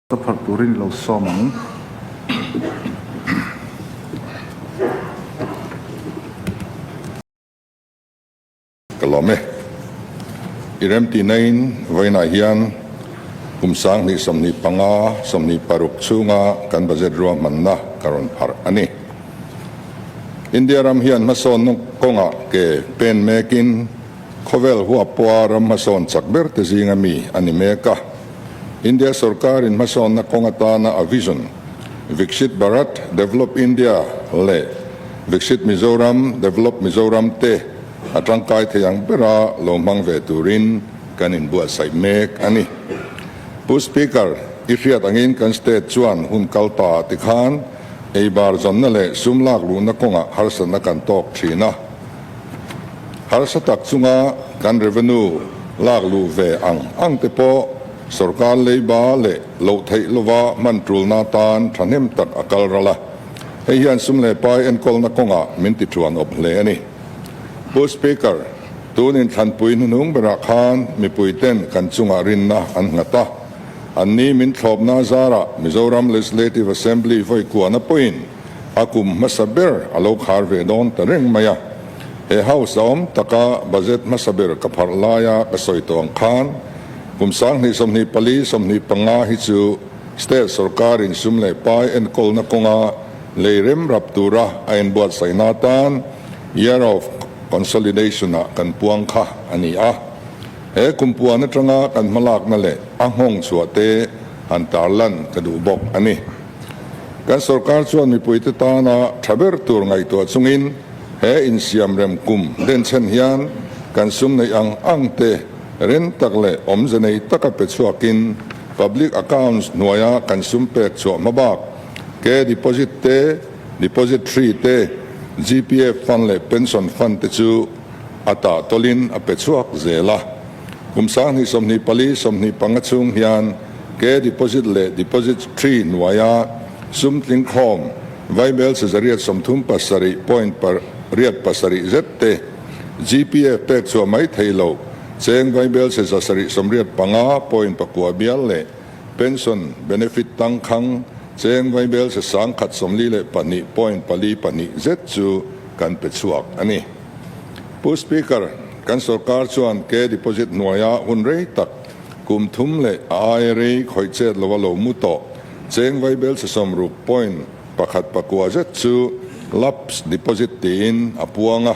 Ka pharh turin i lo sawm ang. Ka lawm e. I remtihnain vawiinah hian kum 2025, 26 chhunga kan budget ruahmanna ka rawn pharh a ni. India ram hian hmasawnna kawngah ke pen mekin Khawvel huap pawha ram hmasawn chak ber te zinga mi a ni mek a. India sorkarin hmasawnna kawng atana a vision, Viksit Bharat, Develop India, leh Viksit Mizoram, Develop Mizoram, te a tangkai thei ang bera lo hmang ve turin kan inbuatsaih mek a ni. Pu Speaker, i hriat angin kan state chuan hun kal ta tikhan eibar zawnna leh sum lak luhna kawngah harsatna kan tawk thin a. Harsa tak chunga kan revenue lak luh ve ang ang te pawh sorkar leiba leh loh theih lova hman tulna atan thahnem tak a kal ral a. Hei hian sum leh pai enkawlna kawngah min ti thuan awp hle a ni. Pu Speaker, tun inthlanpui hnuhnung berah khan mipui ten kan chungah rinna an nghat a. Anni min thlawpna zarah Mizoram Legislative Assembly vawi kuahna pawhin A kum hmasa ber a lo khar ve dawn ta reng mai a. He house a awm taka budget hmasa ber ka pharh laia ka sawi tawh ang khan kum 2024, 25 hi chu state sorkarin sum leh pai enkawlna kawnga lei rem rap tura a inbuatsaihna atan Year of Consolidation-ah kan puang kha a ni a. He kum puan atanga kan hmalakna leh a nghawng chhuah te han tarlan ka duh bawk a ni. Kan sorkar chuan mipuite tana tha ber tur ngaihtuah chungin he insiamrem kum denchhen hian kan sum neih ang ang te ren tak leh awmze nei taka pe chhuakin Public Accounts hnuaia kan sum pek chhuah hma bak ke deposit te, depository te, GPF fund leh pension fund te chu a tah tawlin a pe chhuak zel a. Kum 2024, 25 chhung hian ke deposit leh depository hnuaia sum tling khawm vaibel chezariat 37 point pariat pasarih zet te GPF pek chhuah mai thei lo cheng vaibel che zasarih 85 point pakua bial leh pension benefit tangkhang cheng vaibel che 142 point pali pahnih zet chu kan pe chhuak a ni. Pu Speaker, kan sorkar chuan ke deposit hnuaia hun rei tak kum thum leh a aia rei khawih chet lova lo mu tawh cheng vaibel che 60 point pakhat pakua zet chu lapse deposit tiin a puang a.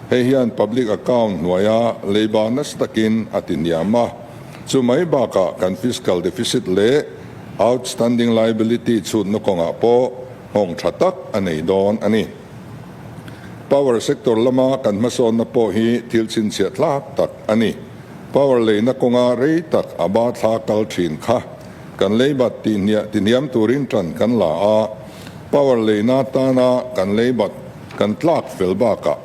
Hei hian public account hnuaia leiba nasa takin a ti hniam a. Chu mai bakah kan fiscal deficit leh outstanding liability chhutna kawngah pawh nghawng tha tak a nei dawn a ni. Power sector lama kan hmasawnna pawh hi thil chhinchhiah tlak tak a ni. Power leina kawnga rei tak a ba thla kal thin kha kan leibat tihniam turin tan kan la a, power leina tana kan leibat kan tlak fel bakah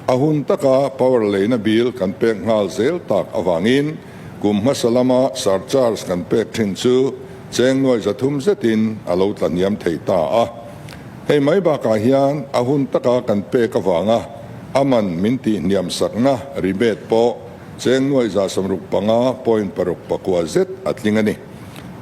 a hun taka power leina bill kan pek nghal zel tak avangin kum hmasa lama surcharge kan pek thin chu cheng nuai 300 zetin a lo tlahniam thei ta a. Hei mai bakah hian a hun taka kan pek avanga a man min tih hniam sakna rebate pawh cheng nuai 65 point paruk pakua zet a tling a ni.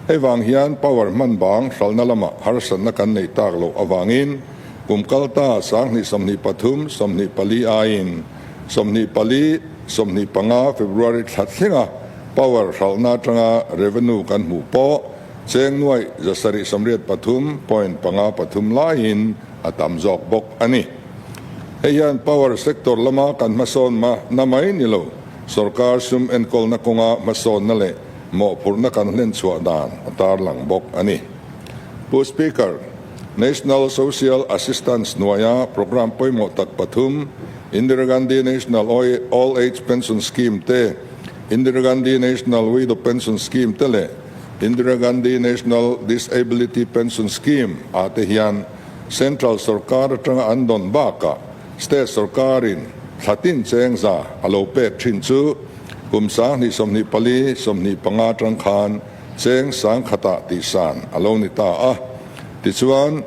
Hei vang hian power hman bang hralhna lamah harsatna kan neih tak loh avangin kum kalta 2023, 24 aiin 24, 25 February thla thlenga power hralhna atanga revenue kan hmuh pawh Cheng nuaih 783 point panga pathum laiin a tam zawk bawk a ni. Hei hian power sector lama kan hmasawn ma na mai ni lo, sorkar sum enkawlna kawnga hmasawnna leh mawhphurhna kan hlen chhuah dan a tarlang bawk a ni. Pu Speaker, National Social Assistance hnuaia programme pawimawh tak pathum, Indira Gandhi National Old Age Pension Scheme te, Indira Gandhi National Widow Pension Scheme te leh Indira Gandhi National Disability Pension Scheme ah te hian Central sorkar atanga an dawn bakah State sorkarin thla tin cheng za a lo pek thin chu kum 2024, 25 atang khan cheng 1000ah tihsan a lo ni ta a. Tichuan,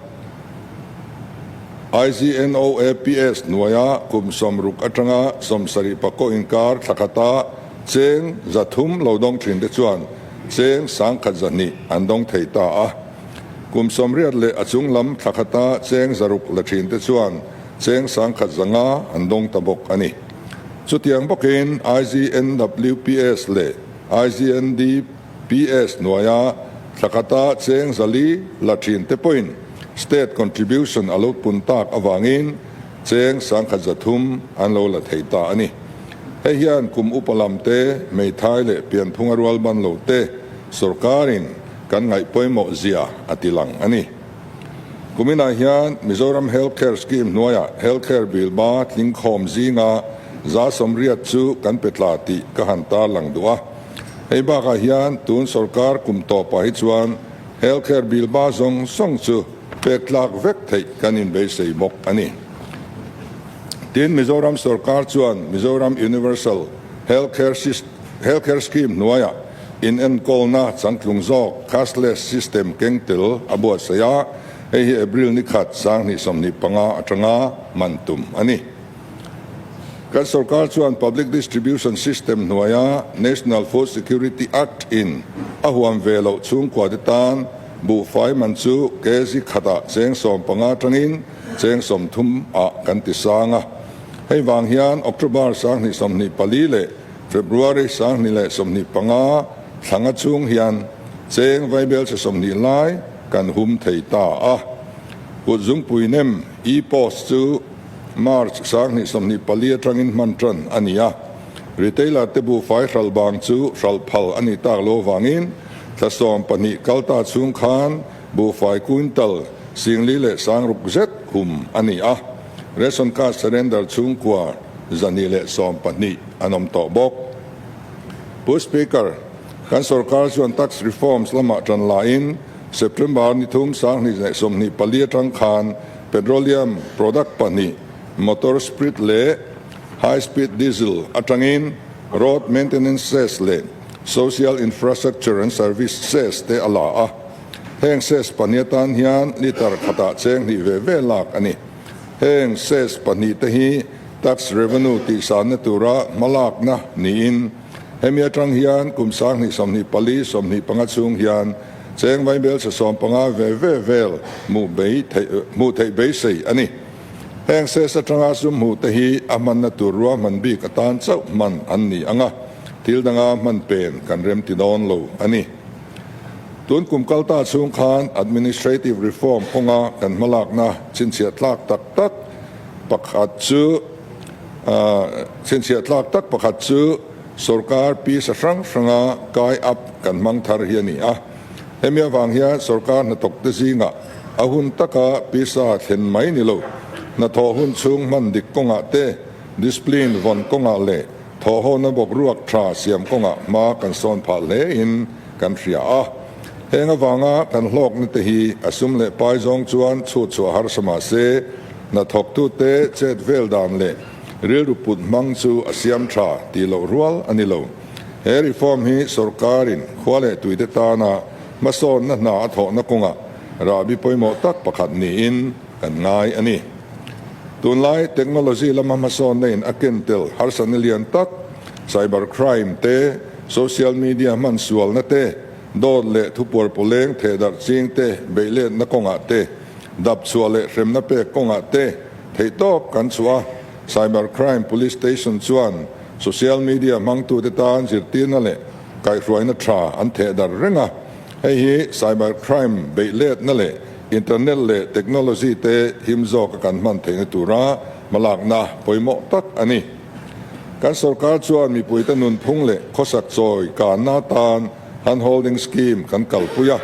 IGNOAPS hnuaia kum 60 atanga 70 pakaw inkar thla khata cheng 300 lo dawng thin te chuan. cheng 1200 an dawng thei ta a. Kum 80 leh a chung lam thla khata cheng 600 la thin te chuan cheng 1100 an dawng ta bawk a ni. Chutiang bawkin IGNWPS leh IGNDPS hnuaia thla khata cheng 400 la thin te pawhin state contribution a lo pun tak avangin cheng 1300 an lo la thei ta a ni. Hei hian kum upa lam te, hmeithai leh pianphunga rual ban lo te sorkarin kan ngaih pawimawh zia a ti lang a ni. Kuminah hian Mizoram Health Care Scheme hnuaiah Health Care bill ba tling khawm zinga 80% chu kan pe tla tih ka han tarlang duh a. Hei bakah hian tun sorkar kum tawpah hi chuan Health Care bill ba zawng zawng chu pek tlak vek theih kan inbeisei bawk a ni. Tin, Mizoram sorkar chuan Mizoram Universal Health Care Health Care Scheme hnuaiah inenkawlna changtlung zawk cashless system keng tel a buatsaih a, hei hi April ni khat 2025 atanga man tum a ni. Kan sorkar chuan Public Distribution System hnuaia National Food Security Act in a huam ve loh chhungkua te tan buhfai man chu kg khatah cheng 15 atangin cheng 30 ah kan ti sang a. Hei vang hian October 2024 leh February 2025 thlanga chung hian cheng vaibel che 20 lai kan hum thei ta a. Kut zungpui nem e-post chu March 2024 atangin hman tan a ni a. Retailer te buhfai hral bang chu hral phal a ni tak lo vangin thla 12 kal ta chhung khan buhfai quintal 4600 zet hum a ni a. Ration card surrender chhungkua 212 an awm tawh bawk. Pu Speaker, kan sorkar chuan tax reforms lamah tan lain September ni thum 2024 atang khan petroleum product pahnih motor spirit leh high speed diesel atangin road maintenance cess leh social infrastructure and service cess te a la a. Heng cess pahnih atan hian liter khatah cheng hnih ve ve lak a ni. Heng cess pahnih te hi tax revenue tihsanna tura hmalakna niin hemi atang hian kum 2024 25 chhung hian cheng vaibel che 15 ve ve vel hmuh theih beisei a ni. Heng cess atanga sum hmuh te hi a hmanna tur ruahman bik atan chauh hman an ni anga, thil danga hman pen kan rem ti dawn lo a ni. Tun kum kalta chhung khan administrative reform kawnga kan hmalakna chhinchhiah tlak tak tak pakhat chu chhinchhiah tlak tak pakhat chu sorkar pisa hrang hranga kai up kan hmang thar hi a ni a. Hemi avang hian sorkar hnathawk te zingah a hun taka pisa thlen mai ni lo, hnathawh hun chhung hman dik kawngah te, discipline vawn kawngah leh thawhhawna bawk ruak tha siam kawngah hma kan sawn phah hle in kan hria a. Heng avanga kan hlawkna te hi a sum leh pai zawng chuan chhut chhuah harsa mah se, hnathawktu te chet vel dan leh rilru put hmang chu a siam tha tih loh rual a ni lo. He reform hi sorkarin khua leh tuite tana hmasawnna hna a thawhna kawngah rahbi pawimawh tak pakhat niin kan ngai a ni. Tunlai technology lama hmasawnna in a ken tel harsatna lian tak, cyber crime te, social media hman sualna te, dawt leh thupuar pawleng thehdarh ching te beihletna kawngah te, dap chhuah leh hremna pek kawngah te theihtawp kan chhuah a. Cyber crime police station chuan social media hmangtute tan zirtirna leh kaihhruaina tha an thehdarh reng a. Hei hi cyber crime beihletna leh internet leh technology te him zawk a kan hman theihna tura hmalakna pawimawh tak a ni. Kan sorkar chuan mipuite nunphung leh khawsak chawi kanna atan hand holding scheme kan kalpui a.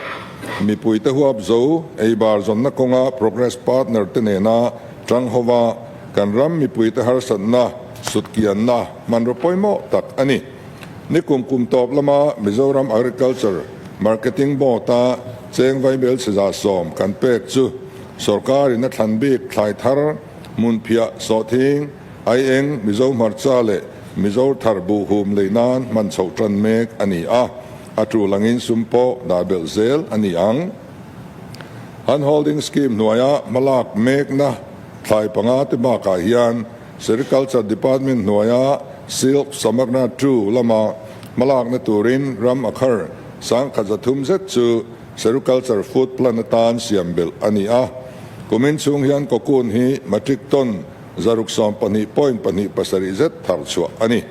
Mipuite huap zo eibar zawnna kawnga progress partner te nena tang hova kan ram mipuite harsatna sutkianna hmanraw pawimawh tak a ni. Ni kum kum tawp lama Mizoram Agriculture Marketing Board-a cheng vaibel che 110 kan pek chu sorkarin a thlan bik thlai thar, hmunphiah, sawhthing, aieng, Mizo hmarcha leh Mizo thar buhhum lei nan hman chhoh tan mek a ni a, a tul angin sum pawh dah belh zel a ni ang. Hand Holding Scheme hnuaia hmalak mekna thlai panga te bakah hian Sericulture Department hnuaia Silk Samagra 2 lama hmalakna turin ram a khar. 130 zet chu Sericulture Food Plan atan siam belh a ni a. Kumin chhung hian cocoon hi metric ton 612.27 zet thar chhuah a ni.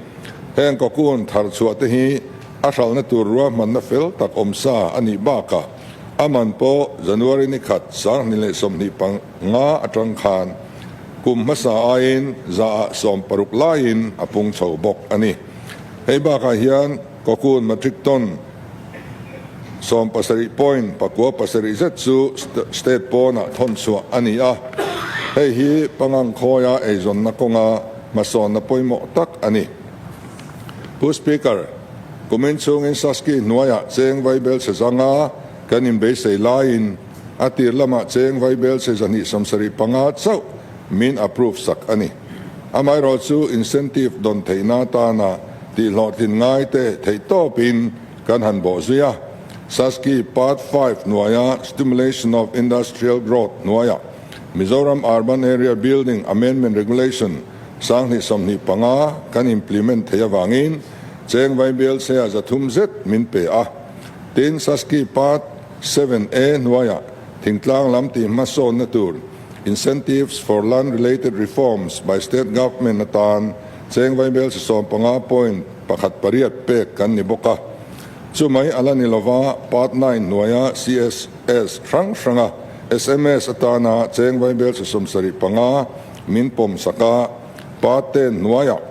Heng cocoon thar chhuah te hi a hralhna tur ruahmanna fel tak awm sa a nih bakah a man pawh January ni khat 2025 atang khan kum hmasa aiin 60% laiin a pung chho bawk a ni. Hei bakah hian cocoon metric ton 17.97 zet chu state pawnah thawn chhuah a ni a, hei hi pangang khawia eizawnna kawnga hmasawnna pawimawh tak a ni. Pu Speaker, kumin chhungin Saski hnuaiah cheng vaibelchhe zanga kan inbeisei laiin a tir lamah cheng vaibelchhe 275 chauh min approve sak a ni. Amaherawh chu incentive dawn theihna atana tihhlawhtlin ngaite theihtawpin kan han bawh zui a. Saski Part Five hnuaia Stimulation of Industrial Growth hnuaia Mizoram Urban Area Building Amendment Regulation 2025 kan implement thei avangin cheng vaibel seia 300 zet min pe a. Tin, Saski Part Seven A hnuaia thingtlang lam tih hmasawnna tur Incentives for Land Related Reforms by State Government atan cheng vaibel 15.18 pek kan ni bawk a. Chumai a la ni lova, Part Nine hnuaia CSS hrang hranga sms atana cheng vaibel 75 min pawm sak a, Part Ten hnuaia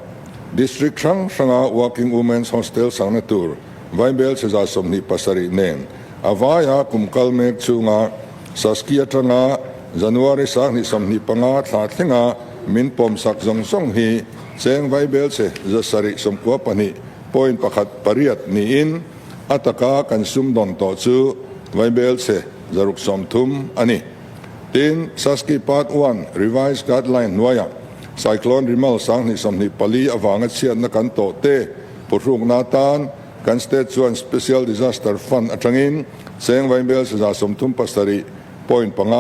District hrang hranga Working Women's Hostel sakna tur vaibel 27 nen a vaia kum kal mek chhunga Saski atanga January 2025 thla thlenga min pawm sak zawng zawng hi cheng vaibel 792.18 niin a taka kan sum dawn tawh chu vaibel 630 a ni. Tin, Saski Part One Revised Guideline hnuaiah Cyclone Remal 2024 avanga chhiatna kan tawh te phuhrukna atan kan state chuan Special Disaster Fund atangin cheng vaibel 37.5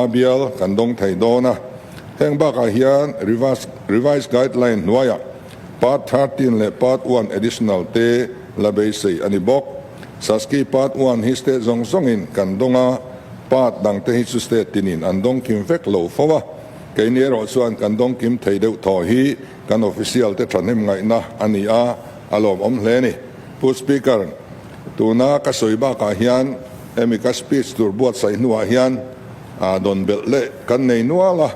bial kan dawng thei dawn a. Heng bakah hian Revised Guideline hnuaiah Part 13 leh Part One Additional te la beisei a ni bawk. Saski Part One hi state zawng zawngin kan dawng a, Part dang te hi chu state tinin an dawng kim vek lo fo a. Keini erawh chuan kan dawng kim thei deuh thaw hi kan official te thahnem ngaihna a ni a, a lawmawm hle a ni. Pu Speaker, tuna ka sawi bakah hian hemi ka speech tur buatsaih hnuah hian dawn belh leh kan nei nual a.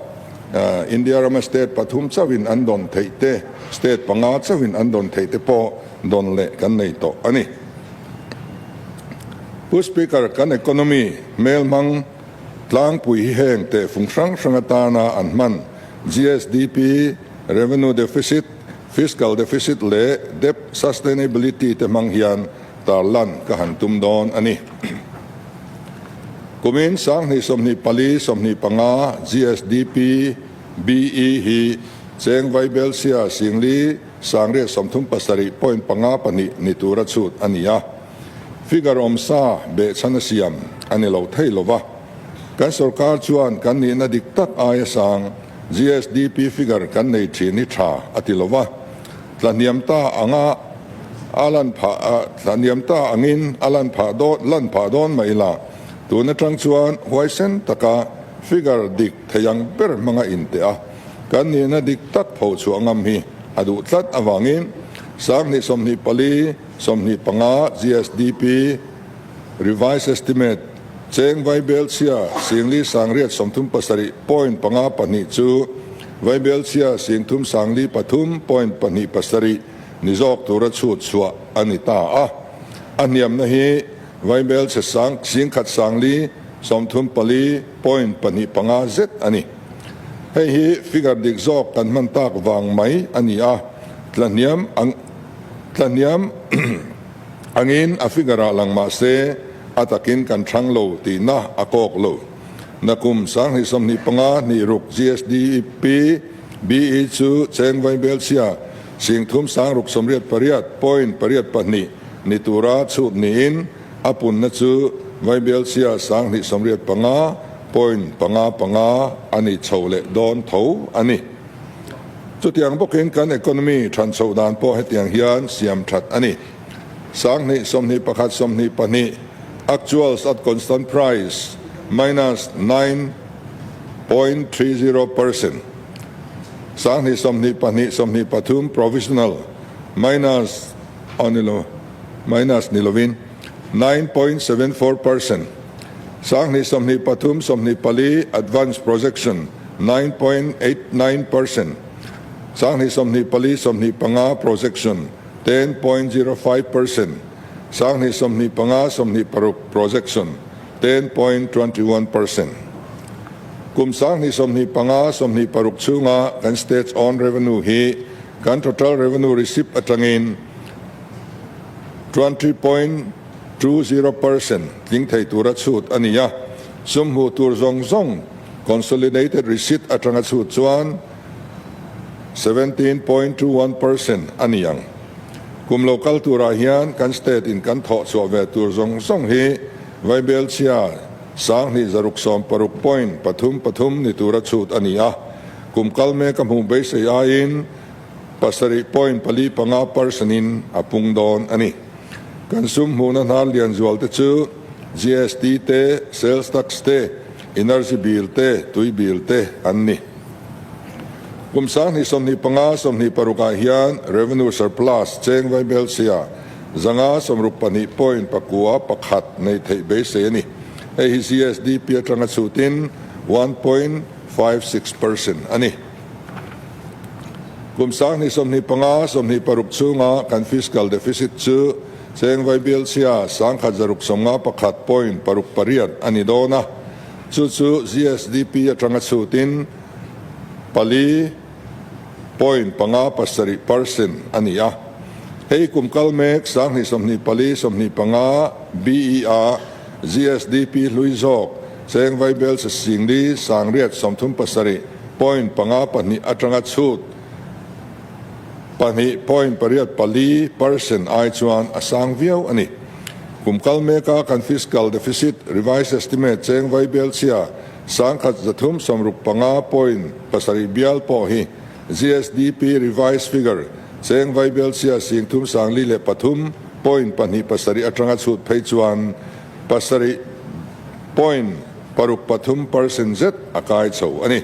India rama state pathum chauhin an dawn theih te, state panga chauhin an dawn theih te pawh dawn leh kan nei tawh a ni. Pu Speaker, kan economy hmel hmang tlangpui hi heng tehfung hrang hrang atana an hman GSDP, revenue deficit, fiscal deficit leh debt sustainability te hmang hian tarlan ka han tum dawn a ni. Kumin 2024, 25 GSDP BE hi cheng vaibelchhia 4,937.52 ni tura chhut a ni a. Figure awmsa behchhan a siam a ni lo thei lova. Kan sorkar chuan kan nihna dik tak aia sang GSDP figure kan nei thin hi tha a ti lova. Tlahniam ta anga a lan phah tlahniam ta angin a lan phah dawn lan phah dawn mai la. Tun atang chuan huaisen taka figure dik thei ang ber hmanga inteh a, kan nihna dik tak pho chhuah ngam hi a duh tlat avangin 2024, 25 GSDP Revised Estimate cheng vaibelchhia 4,937.52 chu vaibelchhia 3,093.27 ni zawk tura chhut chhuah a ni ta a. A hniamna hi vaibelchhe sang 1,034.25 zet a ni. Hei hi figure dik zawk kan hman tak vang mai a ni a, tlahniam ang tlahniam angin a figure ah lang mah se a takin kan thlang lo tihna a kawk lo. Nakum 2025 2 GSDP BE chu cheng vaibelchhia 3,688.82 ni tura chhut niin a punna chu vaibelchhia 2,095.55 a ni chho leh dawn tho a ni. Chutiang bawkin kan economy than chhoh dan pawh hetiang hian siam that a ni. 2021, 22. Actuals at constant price minus 9.30%, 2022 23 provisional minus aw ni lo minus ni lovin 9.74%, 2023 24 advance projection 9.89%, 2024 25 projection 10.05%, 2025 26 projection 10.21%. Kum 2025 26 chhunga kan state's own revenue hi kan total revenue receipt atangin 20.20% tling thei tura chhut a ni a, sum hmuh tur zawng zawng consolidated receipt atanga chhut chuan 17.21% a ni ang. Kum lo kal turah hian kan state in kan thawh chhuah ve tur zawng zawng hi Vaibelchhia 2616.33 ni tura chhut a ni a, kum kal mek a hmuh beisei aiin 7.45 percent in a pung dawn a ni. Kan sum hmuhna hnar lian zual te chu GST te, sales tax te, energy bill te, tui bill te an ni. Kum 2025 26 ah hian revenue surplus cheng Vaibelchhia 562.91 neih theih beisei a ni. Hei hi GSDP atanga chhutin 1.56% a ni. Kum 2025 26 chhunga kan fiscal deficit chu cheng Vaibelchhia 1651.68 a ni dawn a, chu chu GSDP atanga chhutin 4.57% a ni a. Hei kum kal mek 2024 25 BE-a GSDP hlui zawk cheng Vaibelchhe Singli 837.52 atanga chhut 2.84% ai chuan a sang viau a ni. Kum kal meka kan fiscal deficit revised estimate cheng Vaibelchhia 1365.7 bial pawh hi GSDP revised figure cheng Vaibelchhia 353.27 atanga chhut phei chuan 7.63% zet a kai chho a ni.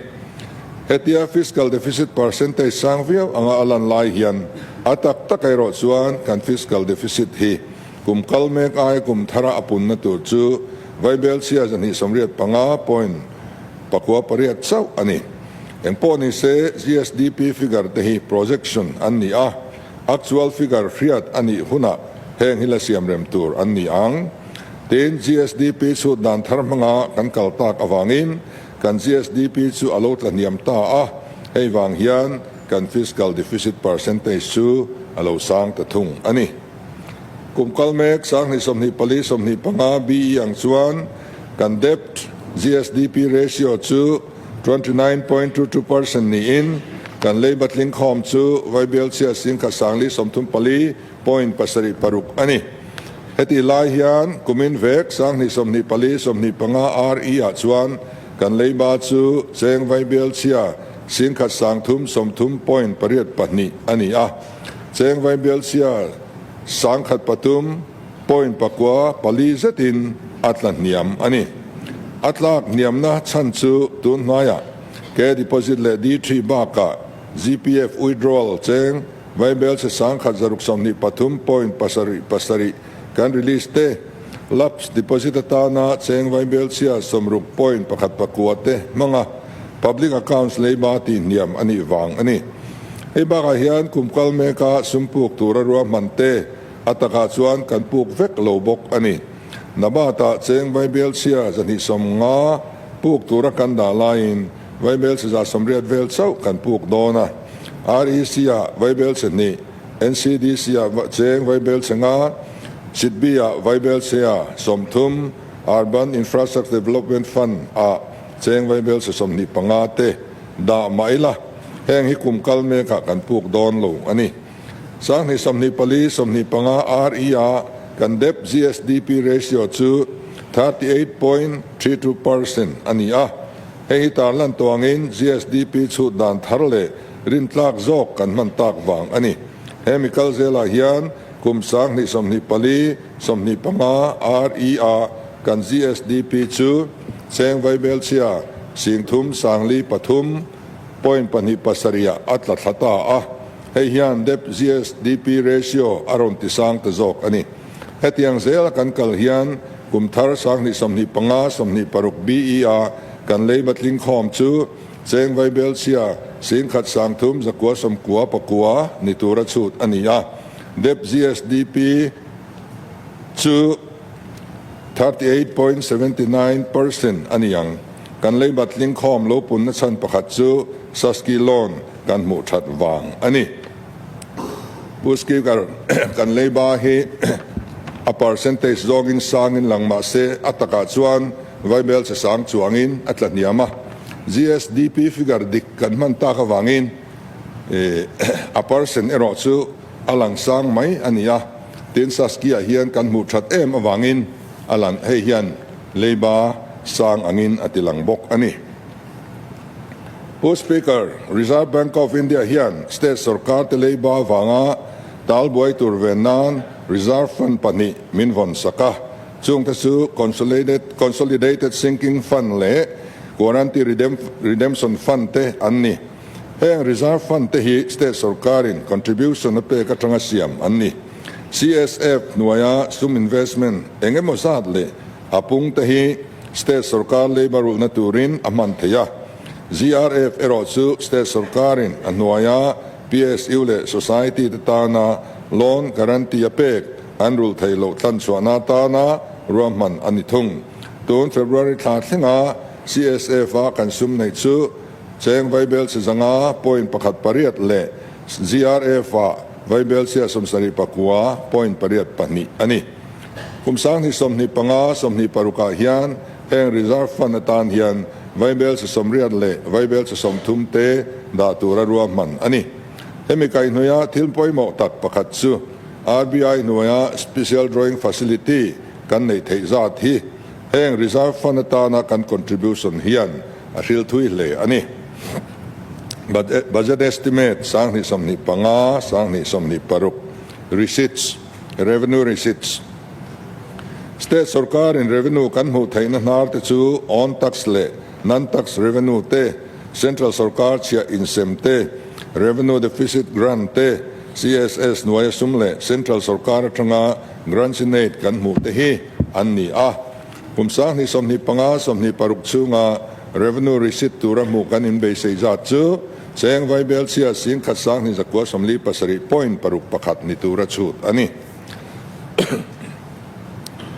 Hetia fiscal deficit percentage sang viau anga a lan lai hian a tak tak erawh chuan kan fiscal deficit hi kum kal mek ai kum thara a punna tur chu Vaibelchhia 295.98 chauh a ni. Engpawh ni se GSDP figure te hi projection an ni a, actual figure hriat a nih hunah heng hi la siam rem tur an ni ang. Tin, GSDP chhut dan thar hmanga kan kal tak avangin kan GSDP chu a lo tla hniam ta a, hei vang hian kan fiscal deficit percentage chu a lo sang ta thung a ni. Kum kal mek 2024 25 BE ang chuan kan debt GSDP ratio chu 29.22% niin kan leiba tling khawm chu Vaibelchhia 1434.76 a ni. Heti lai hian kumin vek 2024 25 RE ah chuan kan leiba chu cheng Vaibelchhia 1330.82 a ni a. Cheng Vaibelchhia 1003.94 zetin a tla hniam a ni. A tlak hniamna chhan chu tun hnuaiah K deposit leh D3 bakah GPF withdrawal cheng Vaibelchhe 1623.77 kan release te, lapse deposit atana cheng Vaibelchhia 60.19 te hmanga public accounts leiba tih hniam a nih vang a ni. Hei bakah hian kum kal meka sum puk tura ruahman te a takah chuan kan puk vek lo bawk a ni. Nabatah cheng Vaibelchhia 250 puk tura kan dah laiin Vaibelchhe 180 vel chauh kan puk dawn a. REC-ah Vaibelchhe hnih, NCDC-ah cheng Vaibelchhe nga, SIDBI-ah Vaibelchhia 30, Urban Infrastructure Development Fund-ah cheng Vaibelchhe 25 te dah mah ila. Heng hi kum kal mekah kan puk dawn lo a ni. 2024 25 RE-a kan debt GSDP ratio chu 38.32% a ni a. Hei hi tarlan tuangin GSDP chhut dan thar leh rintlak zawk kan hman tak vang a ni. He mi kal zelah hian Kum 2024, 25 RE-a kan GSDP chu cheng vaibelchhia 30 sangli pathum point pahnih pasarih ah a tla thla ta a, hei hian debt GSDP ratio a rawn tisang ta zawk a ni. Hetiang zela kan kal hian kum thar 2025, 26 BE-a kan leiba tlingkhawm chu cheng vaibelchhia 10 sang thum zakua sawmkua pakua ni tura chhut a ni a, debt GSDP chu 38.79% a ni ang. Kan leiba tlingkhawm lo punna chhan pakhat chu Saski loan kan hmuh that vang a ni. Pu Speaker, kan leiba hi a percentage zawngin sangin lang mah se a takah chuan vaibel che sang chuangin a tla hniam a. GSDP figure dik kan hman tak avangin a percent erawh chu a lang sang mai a ni a. Tin, Saski-ah hian kan hmuh that em avangin a lan hei hian leiba sang angin a ti lang bawk a ni. Pu Speaker, Reserve Bank of India hian state sorkar te leiba avanga tal buai tur ve nan Reserve Fund pahnih min vawn sak a, chungte chu Consolidated Sinking Fund leh Guarantee Redemption Fund te an ni. Heng Reserve Fund te hi state sorkarin contribution a pek atanga siam an ni. CSF hnuaia sum investment eng emaw zat leh a pung te hi state sorkar leiba rulhna turin a hman thei a. GRF erawh chu state sorkarin a hnuaia PSU leh society te tana loan guarantee a pek an rulh theih loh tlanchhuahna atana ruahman a ni thung. Tun February thla thlenga CSF a kan sum neih chu Cheng Vaibelchhe zanga point pakhat pariat leh GRF ah Vaibelchhia sawmsarih pakua point pariat pahnih a ni. Kum 2025, 26 ah hian heng reserve fund atan hian Vaibelchhe sawmriat leh Vaibelchhe sawmthum te dah tura ruahman a ni. Hemi kaihhnuaia thil pawimawh tak pakhat chu RBI hnuaia Special Drawing Facility kan neih theih zat hi heng reserve fund atana kan contribution hian a hril thui hle a ni. Budget estimate 2025, 2026 receipts, revenue receipts. State sorkarin revenue kan hmuh theihna hnar te chu own tax leh non-tax revenue te, central sorkar chhiah insem te, revenue deficit grant te, CSS hnuaia sum leh central sorkar atanga grants-in-aid kan hmuh te hi an ni a. Kum 2025, 26 chhunga revenue receipt tura hmuh kan inbeisei zat chu cheng vaibelchhia 10,000 sang hnih zakua sawmli pasarih point paruk pakhat ni tura chhut a ni.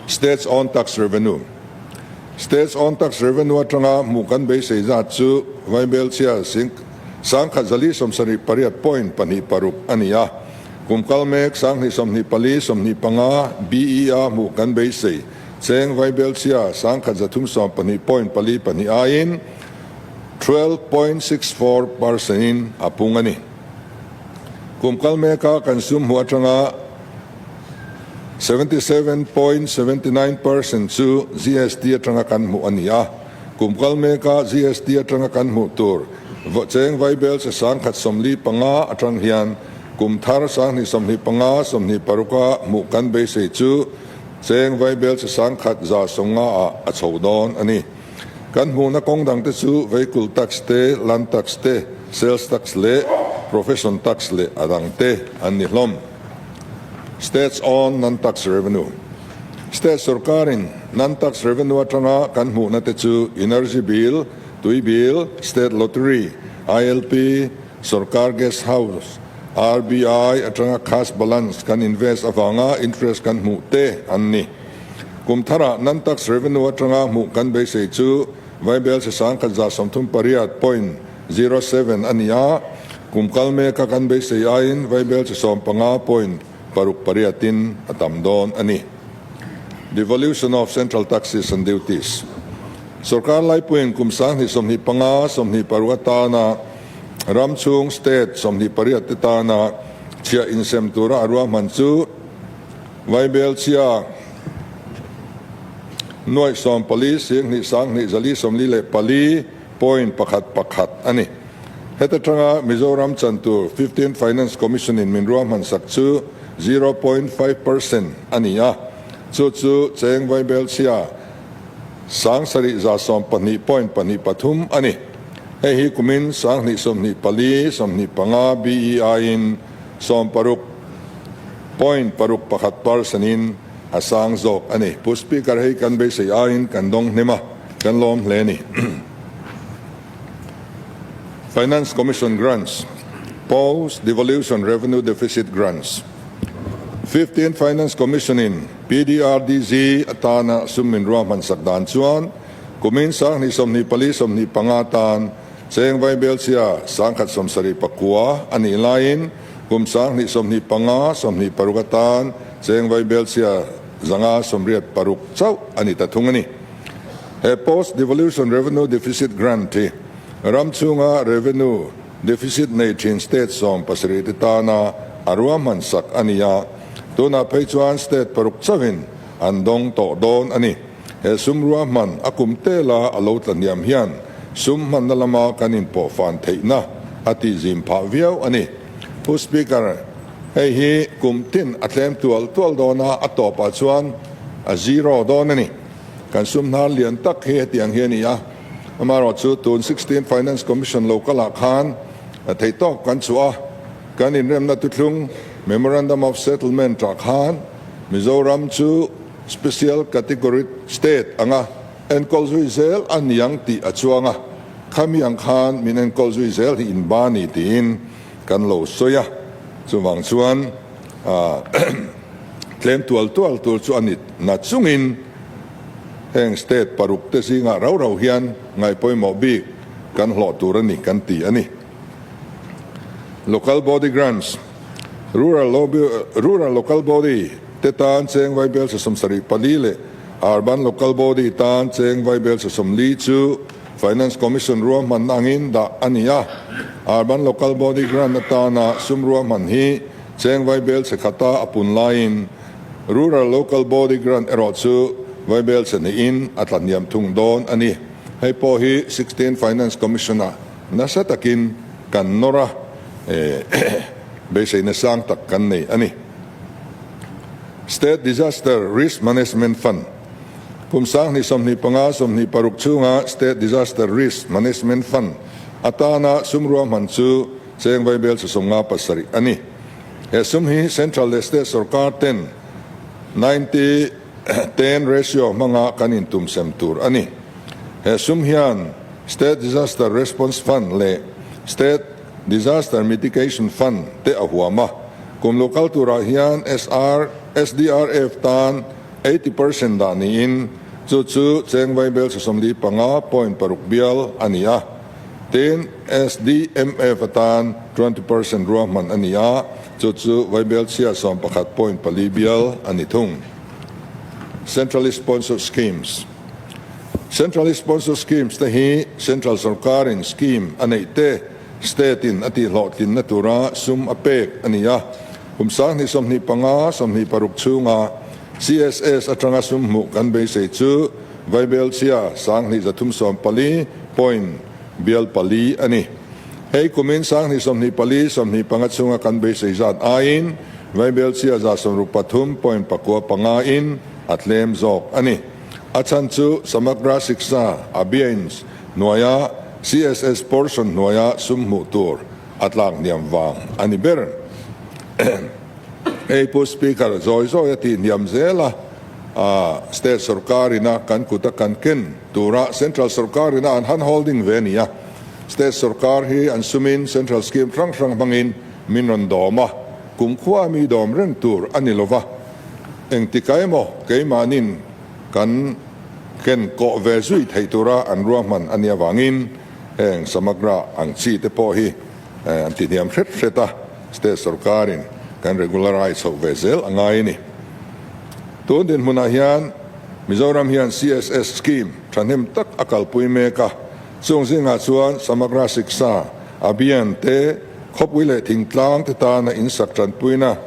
States own tax revenue States own tax revenue atanga hmuh kan beisei zat chu vaibelchhia 10,000 zali sawmsarih pariat point pahnih paruk a ni a. Kum kal mek 2024, 25 BE-a hmuh kan beisei Cheng Vaibelchhia 1312 point pali pahnih aiin 12.64% in a pung a ni. Kum kal meka kan sum hmuh atanga 77.79% chu GST atanga kan hmuh a ni a. Kum kal meka GST atanga kan hmuh tur Cheng Vaibelchhe 1045 atang hian kum thar 2025, 26 a hmuh kan beisei chu Cheng Vaibelchhe 1150 ah a chho dawn a ni. Kan hmuhna kawng dangte chu vehicle tax te, land tax te, sales tax leh profession tax leh a dangte an ni hlawm. States own non-tax revenue State sorkarin non-tax revenue atanga kan hmuhna te chu energy bill, tui bill, state lottery, ILP, sorkar guest house, RBI atanga cash balance kan invest avanga interest kan hmuh te an ni. Kum tharah non-tax revenue atanga hmuh kan beisei chu Vaibelchhe 1138 point zero seven a ni a, kum kal meka kan beisei aiin Vaibelchhe sawmpanga point paruk pariatin a tam dawn a ni. Devolution of Central Taxes and Duties Sorkar laipuiin kum 2025, 26 atana Ram chhung state 28 te tana chhiah insem tura a ruahman chu Vaibelchhia nuaih sawmpali singhnih sanghnih zali sawmli leh pali point pakhat pakhat a ni. Heta tanga Mizoram chan tur Fifteenth Finance Commission in min ruahman sak chu 0.5% a ni a, chu chu cheng vaibelchhia 7112.23 a ni. Hei hi kumin 2024, 25 BEI-in 60.61 percent in a sang zawk a ni. Pu Speaker, hei kan beisei aiin kan dawng hnem a, kan lawm hle a ni. Finance Commission Grants, Post Devolution Revenue Deficit Grants, Fifteenth Finance Commission in PDRDG atana sum min ruahman sak dan chuan kumin 2024, 25 tan cheng vaibelchhia 179 a nih laiin kum 2025, 26 atan cheng vaibelchhia 586 chauh a ni ta thung a ni. He Post Devolution Revenue Deficit Grant hi ram chhunga revenue deficit nei thin state 17 te tana a ruahman sak a ni a, tunah phei chuan state paruk chauhin an dawng tawh dawn a ni. He sum ruahman a kum tela a lo tla hniam hian sum hmanna lama kan inpawh fan theihna a tihzim phah viau a ni. Pu Speaker, hei hi kum tin a tlem tual tual dawn a, a tawpah chuan a zero dawn a ni. Kan sum hnar lian tak hi hetiang hi a ni a, amaherawhchu tun 16 Finance Commission lo kalah khan theihtawk kan chhuah a, kan inremna thuthlung Memorandum of Settlement ah khan Mizoram chu Special Category State anga enkawl zui zel a niang tih a chuang a, khami ang khan min enkawl zui zel hi inba ni tiin kan lo sawi a, chuvang chuan Tlem tual tual tur chu a ni na chungin heng state paruk te zingah rau rau hian ngaihpawimawh bik kan hlawh tur a ni kan ti a ni. Local Body Grants, Rural Rural Local Body te tan cheng vaibel 74 leh Urban Local Body tan cheng vaibel 40 chu Finance Commission ruahman angin dah a ni a. Urban Local Body Grant atana sum ruahman hi Cheng vaibel chhe khata a pun laiin Rural Local Body Grant erawh chu vaibel chhe hnihin a tla hniam thung dawn a ni. Hei pawh hi 16 Finance Commission-ah nasa takin kan nawr a, beiseina sang tak kan nei a ni. State Disaster Risk Management Fund, Kum 2025, 26 chhunga State Disaster Risk Management Fund atana sum ruahman chu Cheng vaibel chu 57 a ni. He sum hi Central leh State sorkar ten 90, 10 ratio hmanga kan intum sem tur a ni. He sum hian State Disaster Response Fund leh State Disaster Mitigation Fund te a huam a. Kum lo kal turah hian SR, SDRF tan 80% dah niin chu chu cheng vaibel chu 45.6 bial a ni a. Tin, SDMF atan 20% ruahman a ni a, chu chu vaibelchhia 11.4 bial a ni thung. Centrally Sponsored Schemes Centrally Sponsored Schemes te hi Central sorkarin scheme a neih te State in a tihhlawhtlinna tura sum a pek a ni a. Kum 2025, 26 chhunga CSS atanga sum hmuh kan beisei chu Vaibelchhia 2314 point bial pali a ni. Hei kumin 2024, 25 chhunga kan beisei zat aiin Vaibelchhia 163.95 in a tlem zawk a ni. A chhan chu Samagra Shiksha Abhiyan hnuaia CSS portion hnuaia sum hmuh tur a tlak hniam vang a ni ber. Hei Pu Speaker zawi zawi a tih hniam zel a, State sorkar ina kan kut a kan ken tura Central sorkar ina an han holding ve a ni a. State sorkar hi an sumin Central scheme hrang hrang hmangin min rawn dawm a, kumkhua mi dawm reng tur a ni lova. Engtika emaw keimahnin kan ken kawh ve zui theih tura an ruahman a nih avangin heng Samagra ang chi te pawh hi an ti hniam hret hret a, State sorkarin kan regularize chhoh ve zel a ngai a ni. Tun dinhmunah hian Mizoram hian CSS scheme thahnem tak a kalpui mek a, chung zingah chuan Samagra Shiksha Abhiyan te, khawpui leh thingtlang te tana insak tanpuina,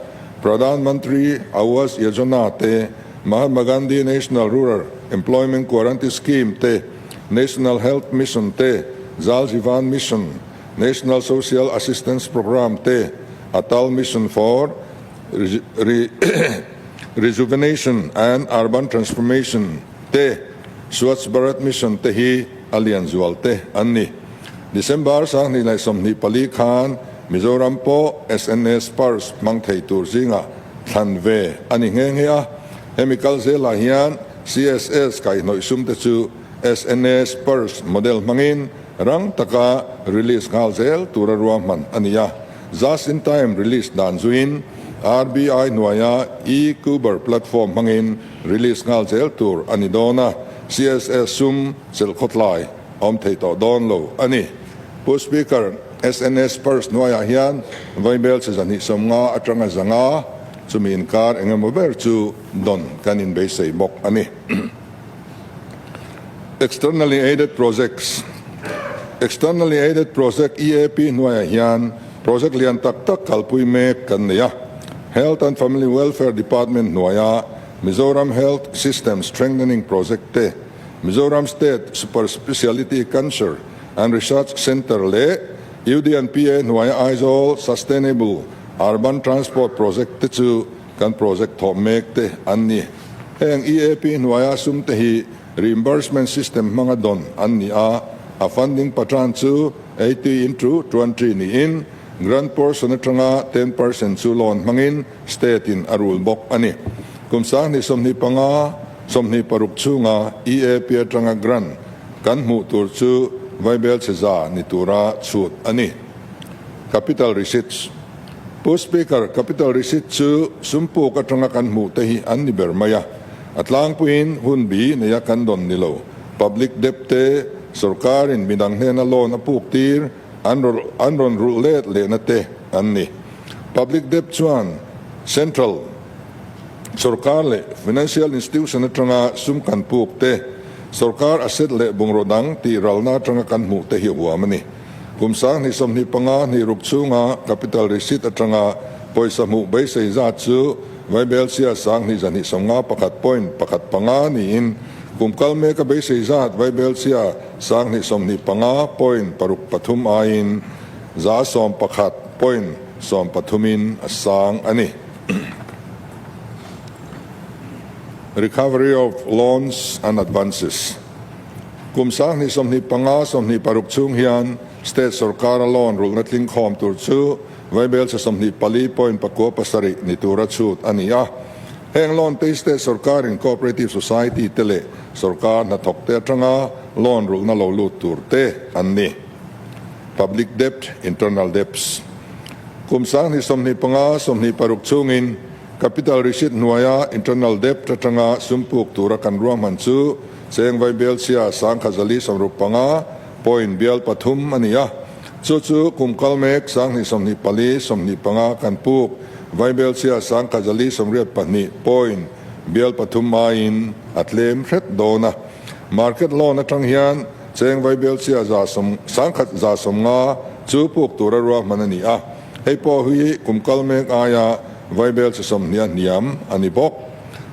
Pradhan Mantri Awas Yojana te, Mahatma Gandhi National Rural Employment Guarantee Scheme te, National Health Mission te, Jal Jeevan Mission, National Social Assistance Programme te, Atal Mission for Rejuvenation and Urban Transformation te, Swachh Bharat Mission te hi a lian zual te an ni. December 2024 khan Mizoram pawh SNS Purse hmang thei tur zingah thlan ve a ni nghe nghe a. Hemi kal zelah hian CSS kaihhnawih sum te chu SNS Purse model hmangin rang taka release nghal zel tura ruahman a ni a. Just in time release dan zuiin RBI hnuaia e-Kuber platform hmangin release nghal zel tur a ni dawn a, CSS sum chelh khawtlai a awm thei tawh dawn lo a ni. Pu Speaker, SNS Purse hnuaiah hian vaibel che 250 atanga 500 chumi inkar engemaw ber chu dawn kan inbeisei bawk a ni. Externally Aided Projects Externally Aided Project, EAP, hnuaiah hian project lian tak tak kalpui mek kan nei a. Health and Family Welfare Department hnuaia Mizoram Health System Strengthening Project te, Mizoram State Super Speciality Cancer and Research Centre leh UDNPA hnuaia Aizawl Sustainable Urban Transport Project te chu Kan project thawh mek te an ni. Heng EAP hnuaia sum te hi reimbursement system hmanga dawn an ni a, a funding patran chu 80 into 20 niin grant portion atanga 10% chu loan hmangin state in a rul bawk a ni. Kum 2025, 26 chhunga EAP atanga grant kan hmuh tur chu vaibel chhe za ni tura chhut a ni. Capital receipts. Pu Speaker, Capital Receipt chu sumpuk atanga kan hmuh te hi an ni ber mai a. A tlangpuiin hun bi neia kan dawn ni lo. Public debt te, sorkarin midang hnena loan a puk tir, an an rawn rulh let lehna te an ni. Public debt chuan Central sorkar leh Financial Institution atanga sum kan puk te, sorkar asset leh bungraw dang tih ralna atanga kan hmuh te hi huam a ni. Kum 2025 hniruk chhunga Capital Receipt atanga pawisa hmuh beisei zat chu Vaibelchhia 2291 point pakhat panga niin kum kal meka beisei zat Vaibelchhia 2025 point paruk pathum aiin 11% point sawmpathumin a sang a ni. Recovery of Loans and Advances. Kum 2025, 26 chhung hian State sorkara loan rulhna tlingkhawm tur chu vaibelchhe 24 point pakua pasarih ni tura chhut a ni a. Heng loan te hi State sorkarin Cooperative Society te leh sorkar hnathawk te atanga loan rulhna lo lut tur te an ni. Public Debt, Internal Debts. Kum 2025, 26 chhungin Capital Receipt hnuaia Internal Debt atanga sum puk tura kan ruahman chu Cheng Vaibelchhia 1065 point bial pathum a ni a. Chu chu kum kal mek 2024, 25 kan puk Vaibelchhia 1082 point bial pathum aiin a tlem hret dawn a. Market loan atang hian Cheng Vaibelchhia za sawm 1150 chu puk tura ruahman a ni a. Hei pawh hi kum kal mek aia vaibel che 20 a hniam a ni bawk.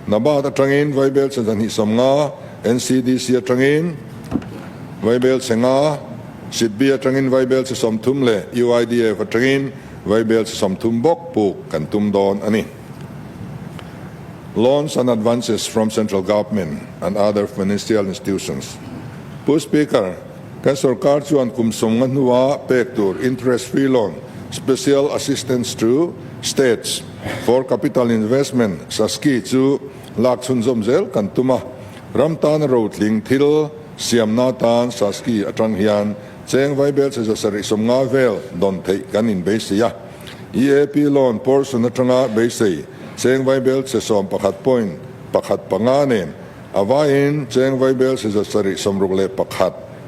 NABARD atangin vaibel che 250, NCDC atangin vaibel che nga, SIDBI atangin vaibel che 30 leh UIDF atangin vaibel che 30 bawk puk kan tum dawn a ni. Loans and advances from Central Government and other financial institutions. Pu Speaker, Kan sorkar chuan kum 50 hnua pek tur interest free loan, Special Assistance to States for Capital Investment, SASCI, chu lak chhunzawm zel kan tum a. Ram tana rotling thil siamna tan SASCI atang hian cheng vaibel che 750 vel dawn theih kan inbeisei a. EAP loan portion atanga beisei cheng vaibel che 11 point pakhat panga nen A vaiin cheng vaibel 761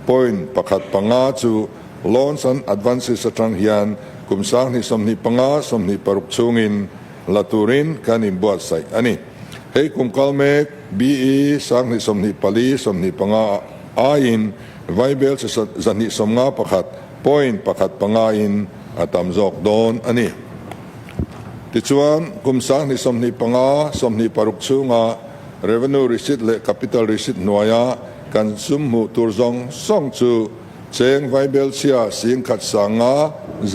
point pakhat panga chu loans and advances atang hian kum 2025, 26 chhungin la turin kan inbuatsaih a ni. Hei kum kal mek BE 2024, 25 aiin vaibel 251 point pakhat panga in a tam zawk dawn a ni. Tichuan, kum 2025, 26 chhunga Revenue Receipt leh Capital Receipt hnuaia kan sum hmuh tur zawng zawng chu cheng vaibelchhia 10,598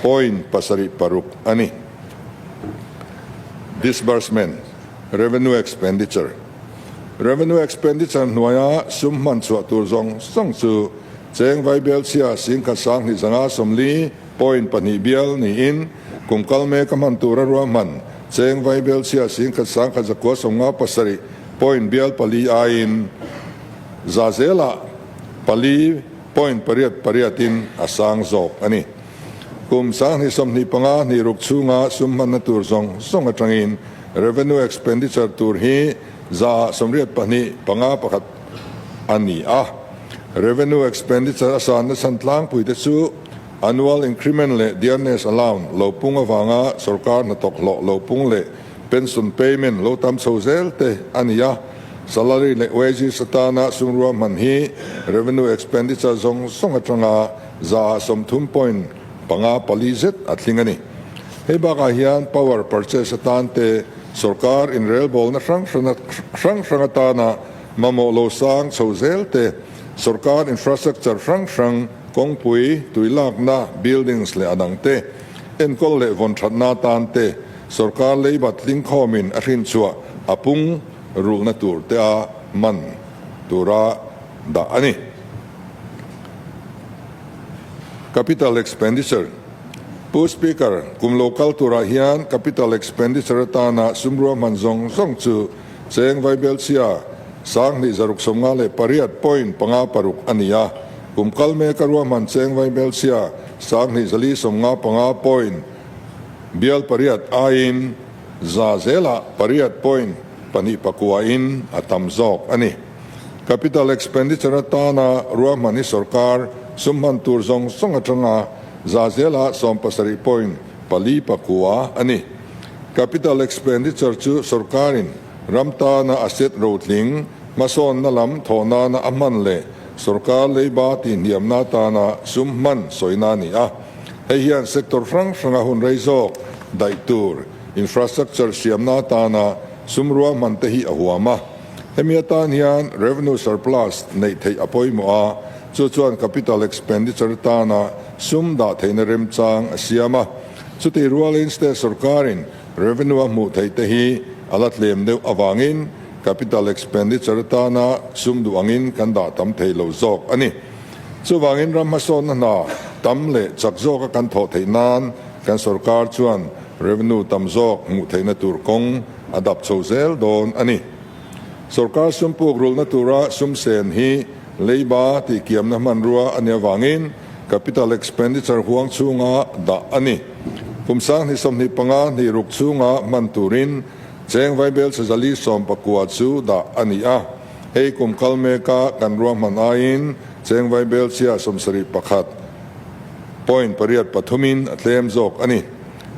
point 76 a ni. Disbursement, Revenue Expenditure Revenue Expenditure hnuaia sum hman chhuah tur zawng zawng chu cheng vaibelchhia singkhat 20 5 40 point pahnih bial niin kum kal mek a hman tura ruahman cheng vaibelchhia 10 1 9 50 7 point bial pali aiin za zelah pali point pariat pariatin a sang zawk a ni. Kum 2025 hnih ruk chhunga sum hmanna tur zawng zawng atangin revenue expenditure tur hi 82 5 1 a ni a. Revenue expenditure a sanna chhan tlangpuite chu annual increment leh dearness allowance lo pung avanga sorkar hnathawk hlawh lo pung leh pension payment lo tam chho zel te a ni a. Salary leh wages atana sum ruahman hi revenue expenditure zawng zawng atanga 30 point panga pali zet a tling a ni. Hei bakah hian power purchase atan te sorkar inrelbawlna hrang hrang hrang atana mamawh lo sang chho zel te, sorkar infrastructure hrang hrang, kawngpui, tuilakna, buildings leh a dang te enkawl leh vawn thatna atan te sorkar leiba tlingkhawmin a hrinchhuah a pung rulhna tur te a man tura dah a ni. Capital Expenditure, Pu Speaker, kum lo kal turah hian Capital Expenditure atana sum ruahman zawng zawng chu cheng vaibelchhia 2658 point panga paruk a ni a, kum kal meka ruahman cheng vaibelchhia 2455 point bial pariat aiin za zelah pariat point pahnih pakuain a tam zawk a ni. Capital expenditure atana ruahman hi sorkar sum hman tur zawng zawng atanga za zela 70 point pali pakua a ni. Capital expenditure chu sorkarin ram tana asset rotling hmasawnna lam thawh nana a hman leh sorkar leiba tihhniamna atana sum hman sawina a ni a. Hei hian sector hrang hranga hun rei zawk daih tur infrastructure siamna atana sum ruahman te hi a huam a. Hemi atan hian revenue surplus neih theih a pawimawh a, chu chuan capital expenditure atana sum dah theihna remchang a siam a. Chutih rualin state sorkarin revenue a hmuh theih te hi a la tlem deuh avangin capital expenditure atana sum duh angin kan dah tam thei lo zawk a ni. Chuvangin ram hmasawnna hna tam leh chak zawka kan thawh theih nan kan sorkar chuan revenue tam zawk hmuh theihna tur kawng a dap chho zel dawn a ni. Sorkar sum puk rulhna tura sum sen hi leiba tihkiamna hmanrua a nih avangin capital expenditure huang chhunga dah a ni. Kum 2025 hnih ruk chhunga hman turin cheng vaibel chhe 410 chu dah a ni a. Hei kum kal meka kan ruahman aiin cheng vaibel chhia 71 point pariat pathumin a tlem zawk a ni.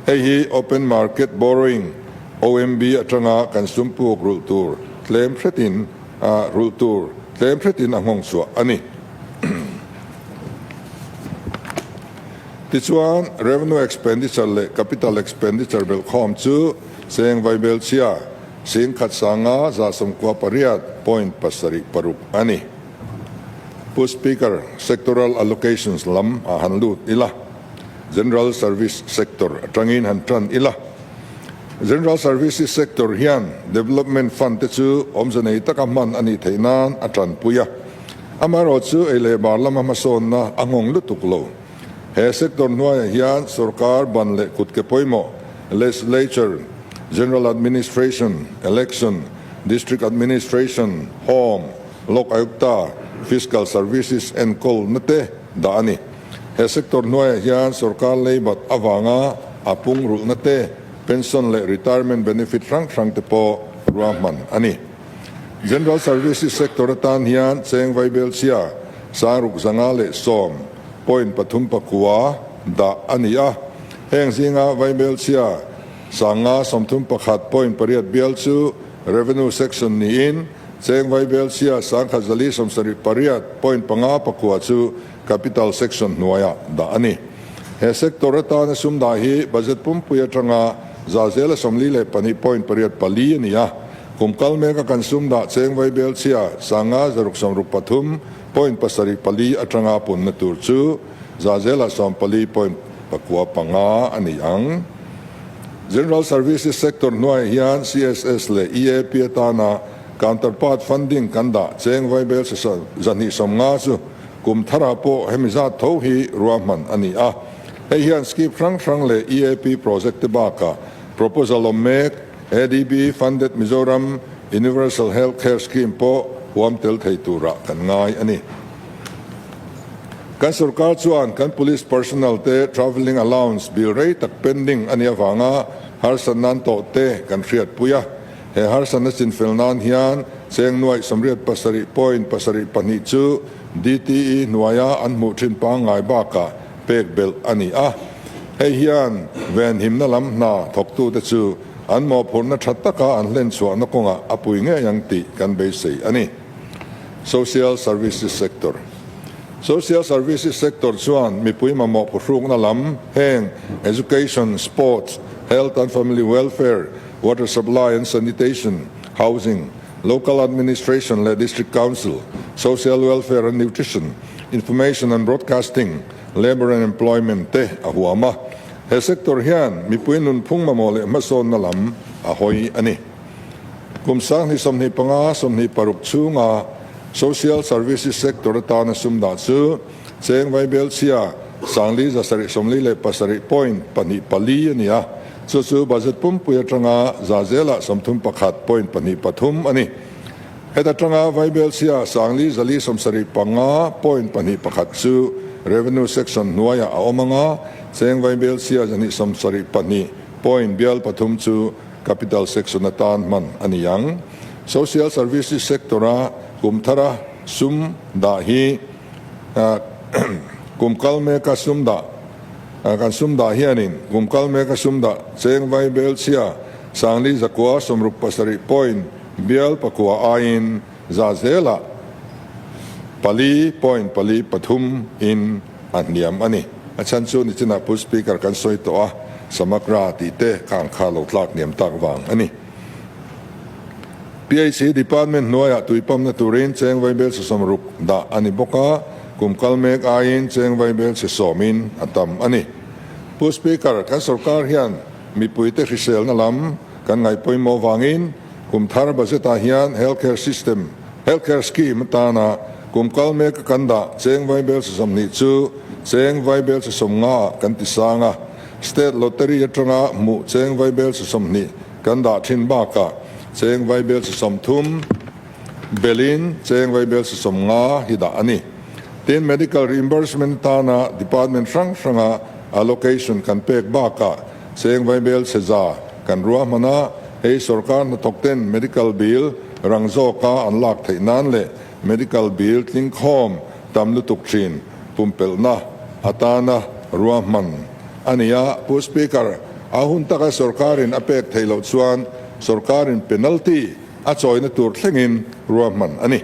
Hei hi open market borrowing, OMB, atanga kan sum puk rulh tur tlem hretin a rulh tur tlem hretin a nghawng chhuah a ni. Tichuan, revenue expenditure leh capital expenditure belhkhawm chu cheng vaibelchhia 10 100 98 point pasarih paruk a ni. Pu Speaker, sectoral allocations lam ah han lut ila. General Service Sector atangin han tan ila. General Services Sector hian Development Fund te chu awmze nei taka hman a nih theih nan a tanpui a. Amaherawh chu ei leh bar lama hmasawnna a nghawng lutuk lo. He sector hnuaiah hian sorkar ban leh kut ke pawimawh, Legislature, General Administration, Election, District Administration, Home, Lok Ayukta, Fiscal Services enkawlna te dah a ni. He sector hnuaiah hian sorkar leibat avanga a pung rulhna te, pension leh retirement benefit hrang hrang te pawh ruahman a ni. General Services sector atan hian cheng vaibelchhia 610 point pathum pakua dah a ni a. Heng zinga vaibelchhia 531 point pariat bial chu revenue section niin cheng vaibelchhia 1178 point panga pakua chu Capital Section hnuaiah dah a ni. He sector atana sum dah hi budget pumpui atanga za zela 42 point pariat pali a ni a. Kum kal meka kan sum dah cheng vaibelchhia 563 point pasarih pali atanga punna tur chu za zela 14 point pakua panga a ni ang. General Services Sector hnuaiah hian CSS leh EAP atana counterpart funding kan dah cheng vaibel 250 chu kum tharah pawh hemi zat tho hi ruahman a ni a. Hei hian scheme hrang hrang leh EAP project te bakah proposal awm mek ADB funded Mizoram Universal Health Care Scheme pawh huam tel thei turah kan ngai a ni. Kan sorkar chuan kan police personnel te travelling allowance bill rei tak pending a nih avanga harsatna an tawh te kan hriatpui a. He harsatna chinfel nan hian cheng nuaih 87.72 chu DTE hnuaia an hmuh thin pangngai bakah pek belh a ni a. Hei hian venhimna lam hna thawktute chu an mawhphurhna tha taka an hlenchhuahna kawngah a pui ngei ang tih kan beisei a ni. Social Services Sector Social Services Sector chuan mipui mamawh phuhrukna lam heng Education, Sports, Health and Family Welfare, Water Supply and Sanitation, Housing, Local Administration leh District Council, Social Welfare and Nutrition, Information and Broadcasting, Labour and Employment te a huam a. He sector hian mipui nunphung mamawh leh hmasawnna lam a hawi a ni. Kum 2025, 26 chhunga Social Services Sector atana sum dah chu cheng vaibelchhia 4747 point pahnih pali a ni a, chu chu budget pumpui atanga za zelah 31 point pahnih pathum a ni. Heta tanga vaibelchhia 5475 point pahnih pakhat chu Revenue Section hnuaiah a awm anga, cheng vaibelchhia 272 point bial pathum chu Capital Section atan hman a ni ang. Social Services Sector-a kum thara sum dah hi kum kal meka sum dah kan sum dah hianin kum kal meka sum dah cheng vai belchhia 4967 point bial pakua aiin za zelah pali point pali pathum in a hniam a ni. A chhan chu nichinah Pu Speaker kan sawi tawh a, Samagra tih te kha an kha lo tlak hniam tak vang a ni. PHE Department hnuaiah tui pamna turin cheng vaibel 60 dah a ni bawk a, kum kal mek aiin cheng vaibel 10 in a tam a ni. Pu Speaker, kan sorkar hian mipuite hriselna lam kan ngaihpawimawh vangin kum thar budget ah hian healthcare system, healthcare scheme atana kum kal mek a kan dah cheng vaibel 20 chu cheng vaibel 50 ah kan ti sang a, state lottery atanga hmuh cheng vaibel 20 Kan dah thin bakah cheng vaibel 30 belin cheng vaibel 50 hi dah a ni. Tin, medical reimbursement tana department hrang hranga allocation kan pek bakah cheng vaibel 100 kan ruahman a, hei sorkar hnathawk ten medical bill rang zawka an lak theih nan leh medical bill tlingkhawm tam lutuk thin pumpelhna atana ruahman a ni a. Pu Speaker, a hun taka sorkarin a pek theih loh chuan sorkarin penalty a chawina tur thlengin ruahman a ni.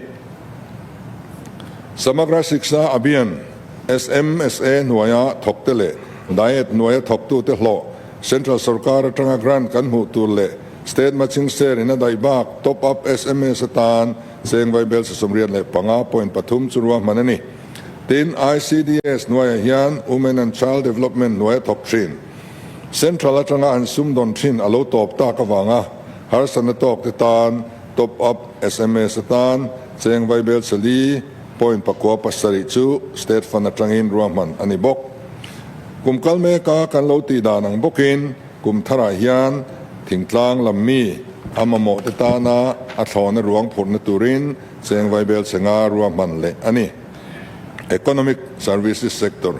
Samagra Shiksha Abhiyan, SMSA, hnuaia thawkte leh Diet hnuaia thawktute hlawh Central sorkar atanga grant kan hmuh tur leh State matching share in a daih bak top up sms atan cheng vaibel 85 point pathum chu ruahman a ni. Tin, ICDS hnuaiah hian Women and Child Development hnuaia thawk thin. Central atanga an sum dawn thin a lo tawp tak avanga harsatna tawk te tan top up sms atan cheng vaibel 4 point pakua pasarih chu State Fund atangin ruahman a ni bawk. Kum kal meka kan lo tih dan ang bawkin kum tharah hian thingtlang lam mi a mamawh te tana a thlawna ruang phurhna turin cheng vaibel 5 ruahman leh a ni. Economic Services Sector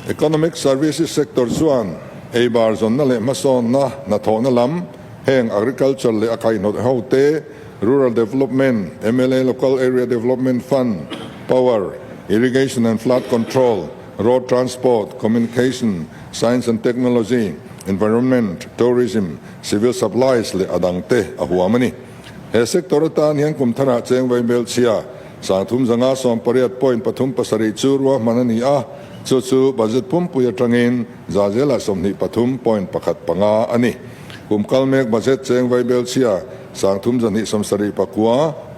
Economic Services Sector chuan eibar zawnna leh hmasawnna hnathawhna lam heng Agriculture leh a kaihhnawt ho te, Rural Development, mla Local Area Development Fund, Power, Irrigation and Flood Control, Road Transport, Communication, Science and Technology, Environment, Tourism, Civil Supplies leh a dangte a huam a ni. He sector atan hian kum tharah cheng vaibel chhia 3518 point pathum pasarih chu ruahman a ni a, chu chu budget pumpui atangin za zelah 23 point pakhat panga a ni. Kum kal mek budget cheng vaibel chhia 3279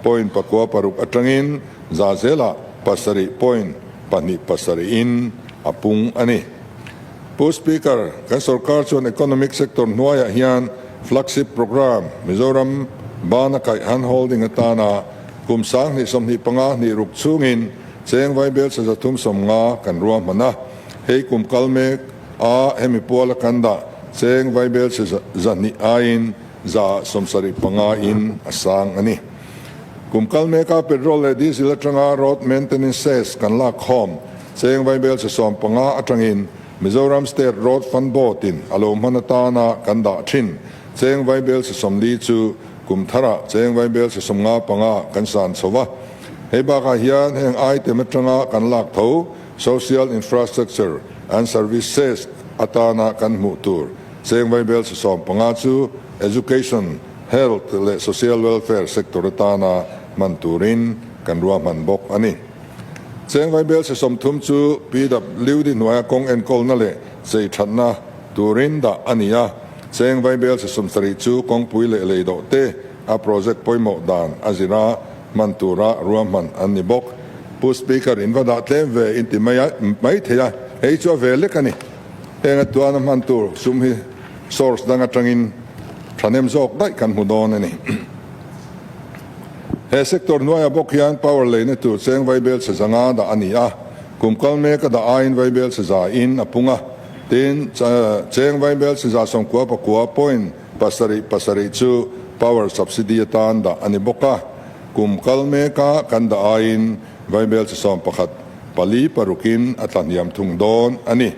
point pakua paruk atangin za zelah pasarih point pahnih pasarih in a pung a ni. Pu Speaker, kan sorkar chuan economic sector hnuaiah hian flagship programme Mizoram bana kaih handholding atana kum 2025 hnih ruk chhungin cheng vaibel 350 kan ruahman a. Hei kum kal mek a hemi puala kan dah cheng vaibel 200 aiin 75 in a sang a ni. Kum kal meka petrol leh diesel atanga road maintenance cess kan lak khawm cheng vaibel 15 atangin Mizoram State Road Fund Board in a lo hman atana kan dah thin cheng vaibel 40 chu kum tharah cheng vaibel 55 kan san chho va. Hei bakah hian heng item atanga kan lak tho social infrastructure and service cess atana kan hmuh tur cheng vaibel 15 chu education, health leh social welfare sector atana hman turin kan ruahman bawk a ni. Cheng vaibel 30 chu PWD hnuaia kawng enkawlna leh chei thatna turin dah a ni a. Cheng vaibel 70 chu kawngpui leh lei dawh te a project pawimawh dan a zira hman tura ruahman an ni bawk. Pu Speaker in va dah tlem ve in ti mai mai thei a, hei chu a ve lek a ni. Heng a tuana hman tur sum hi source dang atangin thahnem zawk daih kan hmu dawn a ni. He sector hnuaiah bawk hian power leina tur cheng vaibel chhe 500 dah a ni a, kum kal mek a dah aiin vaibel chhe 100 in a pung a. Tin, cheng vaibel chhe 99.77 chu power subsidy atan dah a ni bawk a, kum kal meka kan dah aiin vaibel chhe 11 pali parukin a tlahniam thung dawn a ni.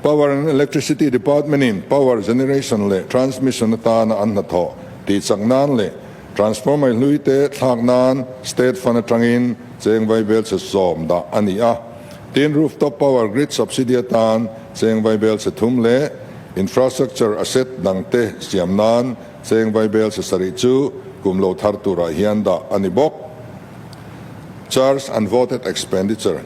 Power and Electricity Department in power generation leh transmission atana an hnathawh tihchak nan leh transformer hlui te thlak nan state fund atangin cheng vaibel chhe 10 dah a ni a. Tin, rooftop power grid subsidy atan cheng vaibel chhe 3 leh infrastructure asset dangte siam nan cheng vaibel chhe 7 chu kum lo thar turah hian dah a ni bawk. Charge and voted expenditure.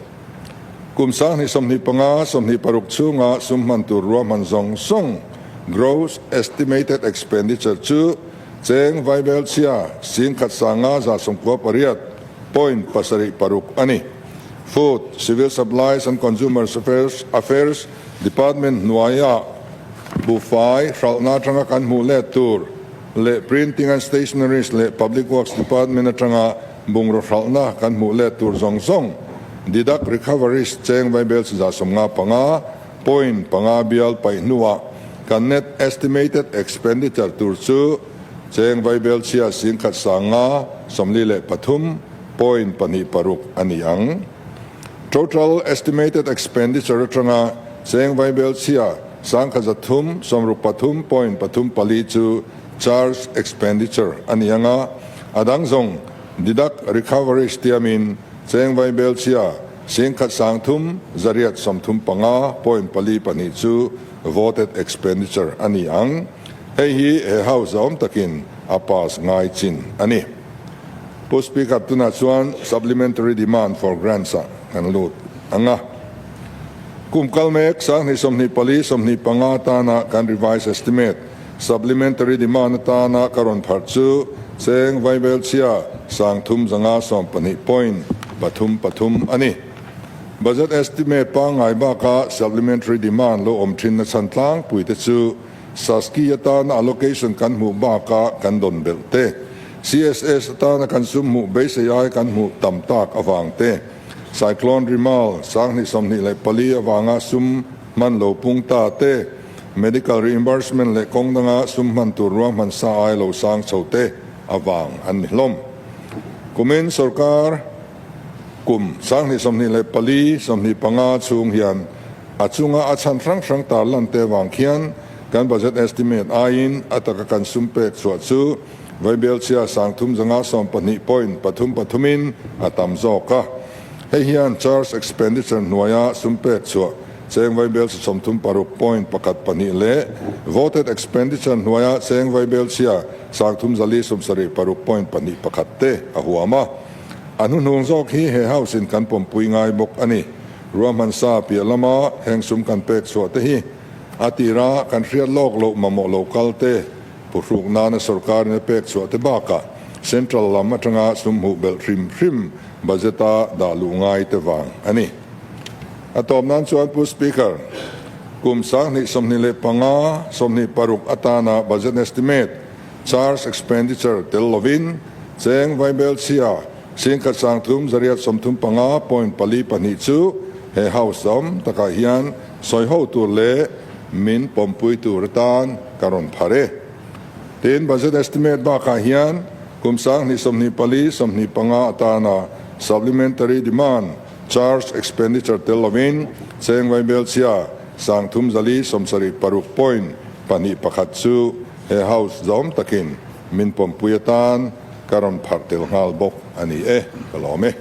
Kum 2025, 26 chhunga sum hman tur ruahman zawng zawng, gross estimated expenditure, chu cheng vaibel chhia 1,198.76 a ni. Food, Civil Supplies and Consumer Affairs Department hnuaiah buhfai hralhna atanga kan hmuh let tur leh Printing and Stationeries leh Public Works Department atanga bungraw hralhna kan hmuh let tur zawng zawng deduct recoveries cheng vaibel 195.5 bial paih hnuah kan net estimated expenditure tur chu cheng vaibel chhia 1,143.26 a ni ang. Total estimated expenditure atanga cheng vaibel chhia 1,363.34 chu charge expenditure a ni ang a, a dang zawng deduct recoveries tiamin cheng vaibel chhia 1,335.42 chu voted expenditure a ni ang. Hei hi he House awm takin a pass ngai chin a ni. Pu Speaker, tunah chuan supplementary demand for grants ah kan lut ang a. Kum kal mek 2024, 25 atana kan revised estimate supplementary demand atana ka rawn pharh chu cheng vaibel chhia 3,512.33 a ni. Budget estimate pangngai baka supplementary demand lo awm thin na chhan tlangpui te chu SASCI atana allocation kan hmuh baka kan dawn belh te, CSS atana kan sum hmuh beisei ai kan hmuh tam tak avang te, Cyclone Remal 2024 avanga sum hman lo pung ta te, medical reimbursement leh kawng danga sum hman tur ruahman sa ai lo sang chho te avang an ni hlawm. Kumin sorkar kum 2024, 25 chhung hian a chunga a chhan hrang hrang tarlan te avang khian kan budget estimate aiin a taka kan sum pek chhuah chu vaibel chhia 3,512.33 in a tam zawk a. Hei hian charge expenditure hnuaia sum pek chhuah cheng vaibel 36.12 leh voted expenditure hnuaia cheng vaibel chhia 3,376.21 te a huam a. A hnuhnung zawk hi he House in kan pawmpui ngai bawk a ni. Ruahman sa piah lama heng sum kan pek chhuah te hi a tira kan hriat lawk loh mamawh lo kal te phuhruk nana sorkar in a pek chhuah te bakah central lam atanga sum hmuh belh hrim hrim budget a dah luh ngai te vang a ni. A tawp nan chuan Pu Speaker, Kum 2025, 26 atana budget estimate, charge expenditure tel lovin cheng vaibelchhia 1335.42 chu he House awm takah hian sawiho tur leh min pawmpui tur atan ka rawn phar e. Tin, budget estimate bakah hian kum 2024, 25 atana supplementary demand, Charge expenditure tel lovin cheng vaibelchhia 3476.21 chu he House zawm takin min pawmpui atan ka rawn pharh tel nghal bawk a ni e, ka lawm e.